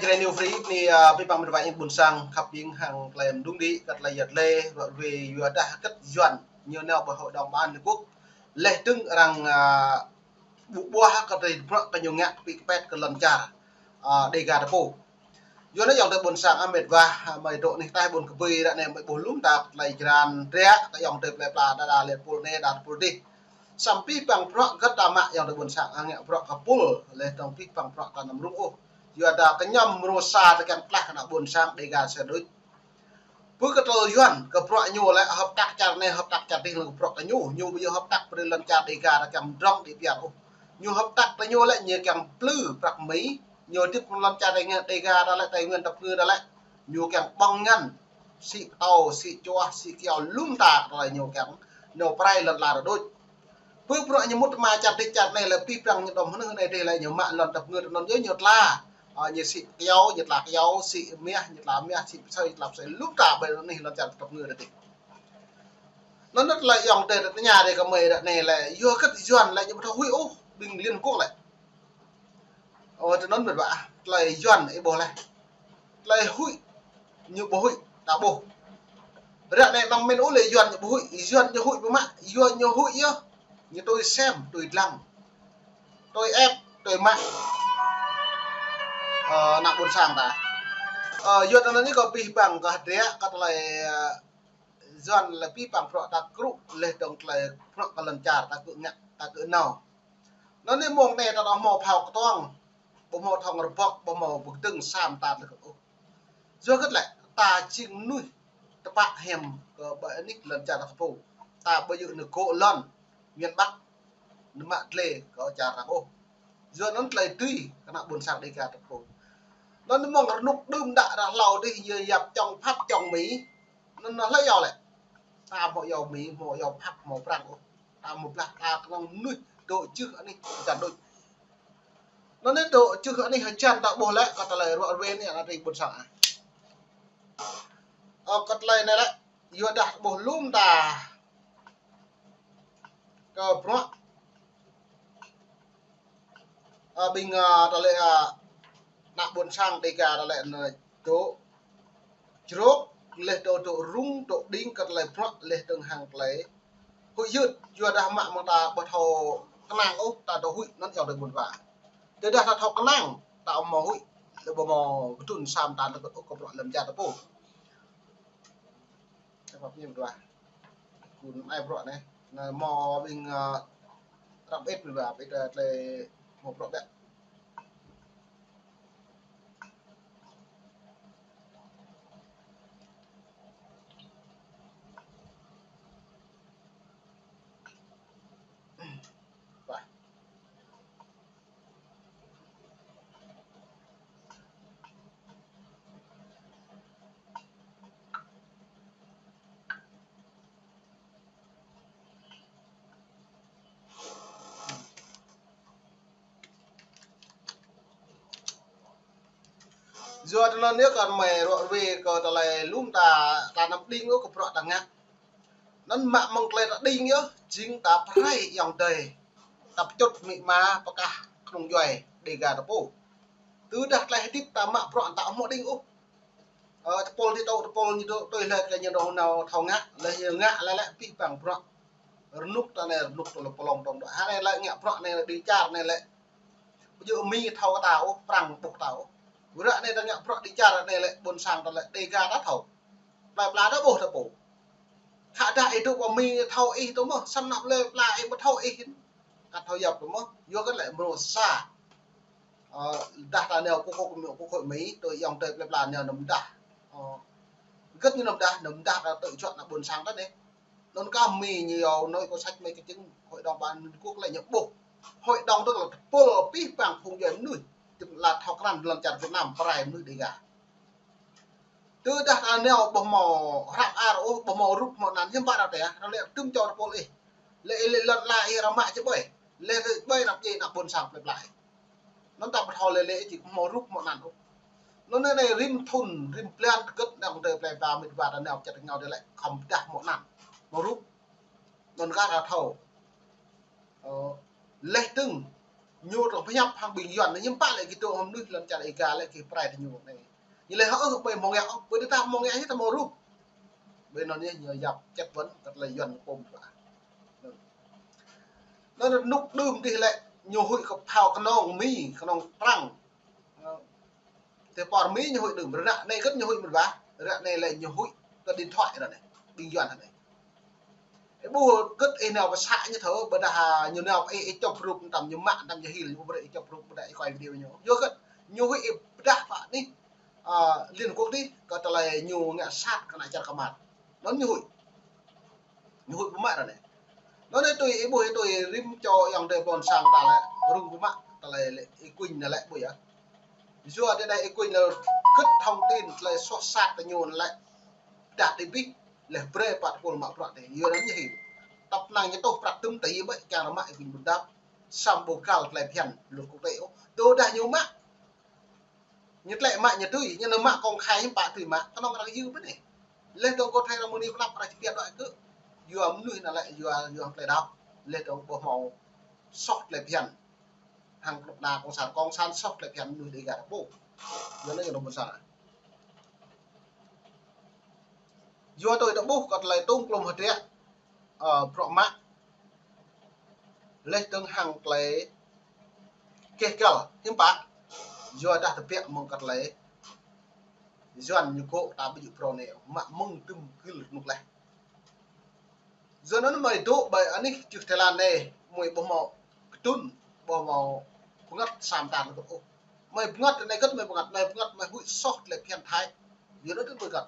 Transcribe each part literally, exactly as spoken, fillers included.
Jrai New Free anai, ah, abih bang met wa ƀôn sang khăp ƀing hăng tơlơi mơdung đĭ, kơ tơlơi yăt lĕ, ră ruai yua dah hơget Yuan ñu nao ƀơi Hội đồng Bảo an Liên Quốc. Leh dơ̆ng arăng, ah, ƀu ƀuh kơ tơlơi bruă kơ ñu ngă kơpĭ kơpet kơ lŏn čar, ah, Dega ta pô. Yua anŭn ayŏng adơi ƀôn sang ah met wa, ah, mơi dŏ anih taih ƀôn kơbơi ră anai mơi ƀuh lŏm ta tơlơi jơlan dră kơ ayŏng adơi plơi pla đa đa lĕ pul anai đa pul adih. Samơ̆ abih bang bruă hơget ta mă ayŏng adơi ƀôn sang ah ngă bruă kơ pul, leh dơ̆ng abih bang bruă ta anăm rŭng ôh. Yua dah kơ ñu mơnuih sa ta kiăng tlah kơ ană ƀôn sang Dega sĭt đôč. Pơ kơ tơlơi Yuan kơ bruă ñu lĕ hợp tác čar anai hợp tác čar adih lăng kơ bruă kơ ñu, ñu ƀu djơ̆ hợp tác brơi lŏn čar Dega ta kiăng mơdrŏng đĭ piar ôh. Ñu hợp tác kơ ñu lĕ ñu kiăng plư prăk Mi, ñu hơdip lŏn čar Dega, Dega ta lĕ Tây Nguyên ta pơngư ta lĕ. Ñu kiăng ƀơ̆ng ngăn, sĭ pơtâo, sĭ čuah, sĭ kyâo lŏm ta kơ tơlơi ñu kiăng, ñu pơrai lŏn la ta đôč. Pơ bruă ñu mŭt mă čar adih čar anai lĕ abih bang ñu đom hơnơ̆ng anai adih lĕ ñu mă lŏn ta pơngư ta anŭn yơh ñu tla. Ơ, ñu sĭ kyâo, ñu tla kyâo, sĭ mah, ñu tla mah, sĭ pơsơi, ñu tla pơsơi, lŏm ta ƀơi anih lŏn čar ta pơngư ta adih. Anŭn tơlơi ayŏng adơi ta tơña adih kơ mơi ră anai lĕ, yua hơget Yuan lĕ ñu ƀu thâo huĭ ôh, ƀing Liên Quốc lĕ. Ơ, tui anŭn met wa, tơlơi Yuan ih ƀuh leh. Tơlơi huĭ, ñu ƀu huĭ, ta ƀuh. Ră anai anăm min ôh lĕ Yuan ñu ƀu huĭ, Yuan ñu huĭ ƀu mă, Yuan ñu huĭ yơh. Ñu tui sem, tui dlăng. Tui ĕp, tui mă. Ơ, ană ƀôn sang ta. Ơ, Yuan anŭn anai kơ abih bang kơ dră, kơ tơlơi, ơ, Yuan lĕ abih bang bruă ta krŭ, leh dơ̆ng tơlơi bruă kơ lŏn čar ta kơ ngă, ta kơ nao. Anŭn anai mơ̆ng anai ta ƀu hmâo phao kơtuang, ƀu hmâo thŏng rơbŏk, ƀu hmâo pơkơdơ̆ng sa mơta tơlơi kơ ôh. Yua hơget lĕ, ta jing mơnuih tơpă hiam kơ ƀơi anih lŏn čar ta pô. Ta ƀu djơ̆ nao gŏ lŏn miền Bắc, nao mă glai kơ čar arăng ôh. Yua anŭn tơlơi tui kơ ană ƀôn sang Dega ta pô. Anŭn anai mơ̆ng rơnŭk đưm đă ră hlâo adih yua yap čŏng Pháp čŏng Mi. Anŭn anai hlơi iâu lĕ. Ta hmâo iâu Mi, hmâo iâu Pháp, hmâo Prăng ôh. Ta hmâo blah ta kơnơ̆ng mơnuih dŏ jưh anih hơjan đôč. Anŭn anai dŏ jưh anih hơjan ta ƀuh lĕ kơ tơlơi ră ruai anai ană adơi ƀôn sang ah. Ơ, kơ tơlơi anai lĕ, yua dah ƀuh lŏm ta kơ bruă. Ơ, ƀing, ơ, tơlơi, ơ, ană ƀôn sang Dega tơlơi anai dŏ jrôk, leh dŏ dŏ rŭng, dŏ đing kơ tơlơi bruă, leh dơ̆ng hăng tơlơi huĭ hyưt, yua dah mă mơ̆ng ta ƀu thâo kơnang ôh, ta dŏ huĭ anŭn ayŏng adơi ƀôn sang. Tơdah ta thâo kơnang, ta ƀu hmâo huĭ, lĕ ƀu hmâo kơdŭn sa mơta tơlơi kơ ôh kơ bruă lŏn čar ta pô. Tơpă ñu mơ̆n wa. Kun ai bruă anai. Anai hmâo ƀing, ơ, răm ĕt mơ̆n wa, ĕt, ơ, tơlơi hmâo bruă biă. Wa. Yua tơlơi anai kơ mơi ră ruai kơ tơlơi lŏm ta, ta anăm đing ôh kơ bruă ta ngă. Anŭn mă mơ̆ng tơlơi ta đing yơh, jing ta pơrai ayŏng adơi. Ta pơčŭt amĭ ama pơkah kơnung djuai Dega ta pô. Tơdah tơlơi hơdip ta mă bruă ta ƀu hmâo đing ôh. Ơ, tơpul adih dŏ, tơpul ñu dŏ, tui lĕ kơ ñu dŏ nao thâo ngă, lĕ ñu ngă lĕ lĕ abih bang bruă. Rơnŭk ta anai, rơnŭk tơlơi pơlong tŏng dŏ. Hă anai lĕ ngă bruă anai lĕ đĭ čar anai lĕ. Ƀu djơ̆ Mi thâo kơ ta ôh, Prăng ƀuh ta ôh. Ră anai ta ngă bruă đĭ čar anai lĕ ƀôn sang ta lĕ Dega ta thâo. Plơi pla ta ƀuh ta pô. Khă dah ih dŏ pơ Mi thâo ih tŭ mơ̆n, samơ̆ ană plơi pla ih ƀu thâo ih. Kăt thâo yap tŭ mơ̆n, yua kơ lĕ mơnuih sa. Ơ, dah ta nao kơ kơ Mi, kơ kơ Mi, tui ayŏng adơi plơi pla nao anăm dah. Ơ, hơget ñu anăm dah, anăm dah ta tơ̆ juă ană ƀôn sang ta anai. Anŭn kơ Mi ñu iâu anai kơ sách mơi kơ jing Hội đồng Bảo an Liên Quốc lĕ ñu ƀuh. Hội đồng tơl tơpul abih bang phung djuai mơnuih. Tơl la thâo krăn lŏn čar Việt Nam pơrai mơnuih Dega. Tơdah ta nao ƀu hmâo hră ar ôh, ƀu hmâo rup hmâo anăn, hiư̆m pă ră tĕ, ră lĕ tŭm čô tơpul ih. Lĕ ih lĕ lŏn la ih ră mă či ƀơi. Lĕ ih ƀơi anăp djai ană ƀôn sang plơi pla ih. Anŭn ta ƀu thâo lĕ lĕ ih či hmâo rup hmâo anăn ôh. Anŭn anai rĭm thŭn, rĭm blan tơgơ̆t ană adơi plơi pla met wa ta nao čăt ngao dih lĕ khŏm pơdah hmâo anăn. Hmâo rup. Anŭn kơ ta thâo. Ơ, leh dơ̆ng Ñu tơ̆ng pơhiăp hăng ƀing Yuan anai, hiư̆m pă lĕ gih dŏ hăng mơnuih lŏn čar Dega lĕ gih pơrai tơ ñu anai. Ñu lĕ hơ ơ ƀơi mơ̆ng ngă ôh, ƀơi tơdah mơ̆ng ngă hĭ tơ mơ̆ng rup. Ƀơi anŭn yơh ñu yap chất vấn kơ tơlơi Yuan pôm tơpă. Anŭn rơnŭk đưm dih lĕ ñu huĭ kơ phao kơnong Mi, kơnong Prăng. Tơpă Mi ñu huĭ đưm, ră anai kơt ñu huĭ mơ̆n ƀă, ră anai lĕ ñu huĭ kơ điện thoại ră anai, ƀing Yuan anai. Ih ƀuh kơt ih nao pơ să ñu thâo, ƀôdah ñu nao ih, ih čŏp rup tăm ñu mă, tăm ñu hil, ƀu brơi ih čŏp rup, ƀôdah ih quay video ñu. Yua kơt ñu huĭ ih pơdah pơ anih, a, Liên Quốc dih, kơ tơlơi ñu ngă sat kơ ană čar kơmar. Anŭn ñu huĭ. Ñu huĭ pơmă ră anai. Anŭn anai tui ih ƀuh ih tui rĭm čô ayŏng adơi ƀôn sang ta lĕ rŭng pơmă tơlơi lĕ Y Quynh anai lĕ ƀuh yơh. Yua tơdah Y Quynh anai kơt thông tin tơlơi soh sat tơ ñu anai lĕ pơdah tơbih lĕ brơi pă tơpul mă bruă tih. Yua anŭn ñu hil. Tơpă năng ñu tuh prăk tŭm tơ Y Quynh ƀơi kiăng rơmă Y Quynh ƀu dăp. Samơ̆ ƀu găl tơlơi phiăn luật quốc tế ôh. Tơdah ñu mă Ñu tlĕ mă ñu tui, ñu nao mă công khai hiư̆m pă tui mă, kơnơ̆ng arăng yư ƀơi anai. Leh dơ̆ng kơ thai arăng mơni pơnăp arăng či pia đuaĭ kơ. Yua mơnuih anai lĕ yua, yua tơlơi đaŏ. Leh dơ̆ng ƀu hmâo soh tơlơi phiăn. Hăng kơnuk kơna cộng sản, cộng sản soh tơlơi phiăn mơnuih Dega ta pô. Yua anŭn yơh ƀôn sang. Yua tui ta ƀuh kơ tơlơi tŭng klum hơdră, ơ, bruă mă. Leh dơ̆ng hăng tơlơi keh găl hiư̆m pă. Yua dah tơbiă mơ̆ng kơ tơlơi Yuan ñu gŏ ta ƀu djơ̆ phrâo anai, mă mơ̆ng tŭm gưl rơnŭk leh. Yua anŭn mơi dŏ ƀơi anih čư̆ Thái Lan anai, mơi ƀu hmâo kơtŭn, ƀu hmâo bơngăt sa mơta anŭn ôh. Mơi bơngăt anai kơt mơi bơngăt, mơi bơngăt mơi huĭ soh tơlơi phiăn Thái. Yua anŭn kơt mơi bơngăt.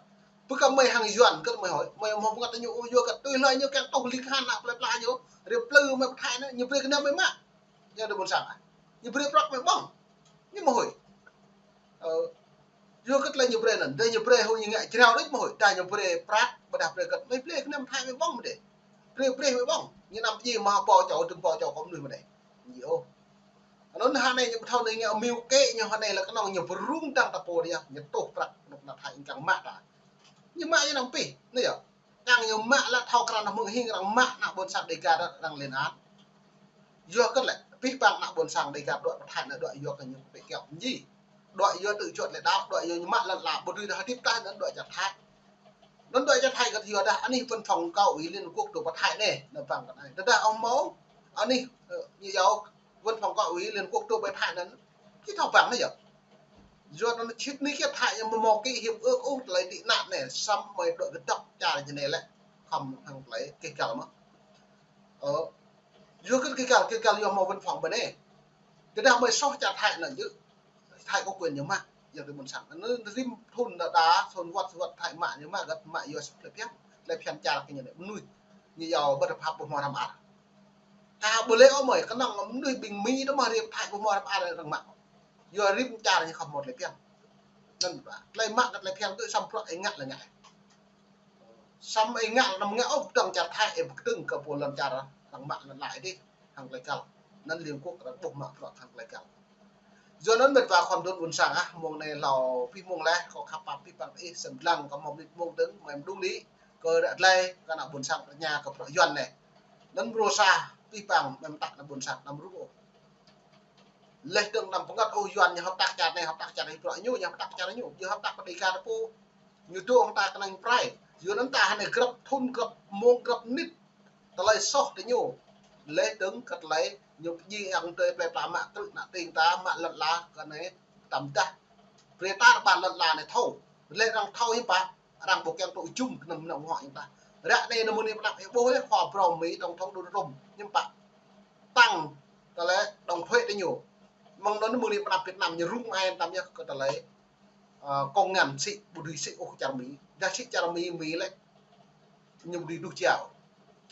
Pơkă mơi hăng Yuan kơt mơi hơi, mơi hmâo bơngăt tơ ñu ôh, yua kơt tui hlơi ñu kiăng tuh lik hăn ană plơi pla ñu, rĭm plơi mơi pơthai anai, ñu brơi kơ anai mơi mă. Ñu dŏ ƀôn sang ah. Ñu brơi prăk mơi ƀơ̆ng. Ñu mơi hơi. Ơ, yua kơt tơlơi ñu brơi anŭn, dah ñu brơi hơi ñu ngă jrao đôč mơi hơi, dah ñu brơi prăk, ƀôdah brơi kơt, mơi brơi kơ anai mơi pơthai mơi ƀơ̆ng mơ̆n đĕ. Brơi, brơi mơi ƀơ̆ng. Ñu anăm pơdjai mă pô čô, tŭm pô čô kơ mơnuih mơ̆n đĕ. Ñu ôh. Anŭn hơnai ñu ƀu thâo anai ngă mơ̆ng kơ ñu hơnai lĕ kơnơ̆ng ñu pơrŭng dăng ta pô dih, ñu tuh prăk kơnuk kơna Thái kiăng mă ta. Ñu mă ñu anăm pĭ, anai yơh. Kiăng ñu mă lĕ thâo krăn mơ̆ng hing arăng mă ană ƀôn sang Dega arăng lên án. Yua kơt lĕ, pih păng ană ƀôn sang Dega đuaĭ pơ Thái anai đuaĭ yua kơ ñu pĕ kiaŏ mơ̆n. Đuaĭ yua tơjuăt lĕ đaŏ, đuaĭ yua ñu mă lăn la ƀu dưi dah hơdip tah anŭn đuaĭ čar Thái. Anŭn đuaĭ čar Thái kơt yua dah anih văn phòng cao ủy Liên Hợp Quốc dŏ pơ Thái anai, anŭn păng kơt anai. Tơdah ƀu hmâo, anih, ơ, ñu yua văn phòng cao ủy Liên Hợp Quốc dŏ pơ Thái anŭn, či thâo păng anai yơh. Yua anŭn čih anai kiăng Thái ñu mơ̆ hmâo ký hiệp ước ôh tơlơi tị nạn anai, samơ̆ mơi đuaĭ kơdŏp čar ñu anai lĕ, khŏm hăng tơlơi keh găl mơ̆n. Ơ, yua kơt keh găl, keh găl yua hmâo văn phòng ƀơi anai. Tơdah mơi soh čar Thái anŭn yơh. Thái có quyền ñu mă, yua tơlơi ƀôn sang. Anŭn rĭm thŭn đa đa, thŭn wơ̆t wơ̆t Thái mă, ñu mă kơt mă yua soh tơlơi phiăn. Tơlơi phiăn čar kơ ñu anai, mơnuih. Ñu yua bất hợp pháp ƀu hmâo răm ar. Ta ƀu lĕ ôh mơi, kơnơ̆ng mơnuih ƀing Mi tơ mă rĭm Thái ƀu hmâo răm ar arăng mă. Yua rĭm čar ñu khŏm hmâo tơlơi phiăn. Anŭn ƀă, tơlơi mă kơ tơlơi phiăn tui samơ̆ bruă ih ngă lĕ ngă. Samơ̆ ih ngă anăm ngă ôh, dŏng čar Thái ih pơkơdơ̆ng kơ pô lŏn čar arăng mă lŏn la ih dih, hăng tơlơi găl. Anŭn Liên Quốc arăng ƀuh mă bruă hăng tơlơi găl. Yua anŭn mĕt wa khua mơdŭn ƀôn sang ah, mông anai hlâo pih mông leh, kâo khăp pap pih păng ih, sem lăng kơ mông mơnit mông dơ̆ng, mơi mơdung đĭ, kơ ră glai, kơ ană ƀôn sang tơña kơ bruă Yuan anai. Anŭn mrô sa pih păng, mơi mơtă ană ƀôn sang, anăm rŭng ôh. Leh dơ̆ng anăm pơngăt ôh Yuan ñu hợp tác čar anai, hợp tác čar anai, bruă ñu, ñu hợp tác čar ñu, ñu hợp tác kơ Dega ta pô. Ñu dŏ hăng ta kơnang prai. Yua anŭn ta hơnai grăp thŭn, grăp mông, grăp mơnit. Tơlơi soh tơ ñu. Leh dơ̆ng kơ tơlơi ñu pơdjai yang tơi plơi pla mă krư̆ ană tring ta mă lŏn la kơ anai tăm dah. Brơi ta rơbat lŏn la anai thâo. Leh arăng thâo hiư̆m pă, arăng ƀu kiăng tŭ jum kơ anăm nao ngŏ hiư̆m ta. Ră anai anăm mơni pơnăp ih ƀuh leh khua phrâo Mi tổng thống Donald Trump hiư̆m pă. Tăng tơlơi đóng thuế tơ ñu. Mơ̆ng anŭn anăm mơni pơnăp Việt Nam ñu rŭng ai tăm yơh kơ tơlơi Ơ, kông ngăn sĭ, ƀu dưi sĭ ôh čar Mi. Dah sĭ čar Mi, Mi lĕ ñu ƀu dưi đuh jao.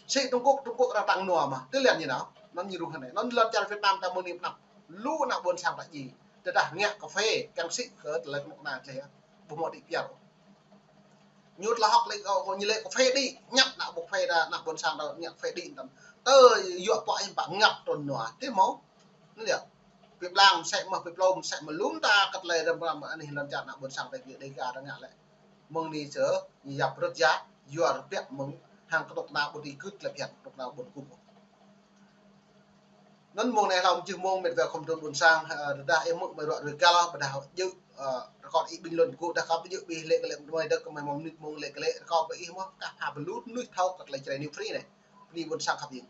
Sĭ Trung Quốc, Trung Quốc arăng tăng nua mă, tơl anŭn ñu nao, anŭn ñu rŭng hơnai. Anŭn lŏn čar Việt Nam ta mơni pơnăp. Lu ană ƀôn sang ta djai. Tơdah ngă kơphê, kiăng sĭ kơ tơlơi kơnuk kơna tơlơi, ƀu hmâo đĭ piar. Ñu tơlơi hŏk lĕ kơ, ñu lĕ kơphê đĭ, ñăt ană ƀu kơphê ta, ană ƀôn sang ta ngă kơphê đĭ tăm. Tơ yua pô ih ƀă ngăp trŭn nua, tơ hmâo. Anŭn yơh. Pơblang mơsĕ mơ̆, pơplông mơsĕ mơ̆, lŏm ta kơ tơlơi răm răm anih lŏn čar ană ƀôn sang ta kơ Dega ta ngă lĕ. Mơ̆ng anai sơ, ñu yap rơ̆t yă, yua rơbiă mơ̆ng, hăng kơnuk kơna ƀu dưi gưt lĕ phiăn, kơnuk kơna ƀu gum. Anŭn mông anai hlâo mơjih mông met wa khŏm trun ƀôn sang, ơ, tơdah ih mơ̆ mơi ruă ruai găl, ƀôdah djơ̆, ơ, rơkâo ih ƀing lŏn gŭ, tơdah kâo ƀu djơ̆ ƀing lĕ kơ lĕ mơi dơ̆k kơ mơi mơ̆ mơnit mông lĕ kơ lĕ, rơkâo ƀing ih mơ̆ kah pha pơlŭt mơnuih thâo kơ tơlơi Jrai New Free anai. Bơni ƀôn sang khăp hiêng.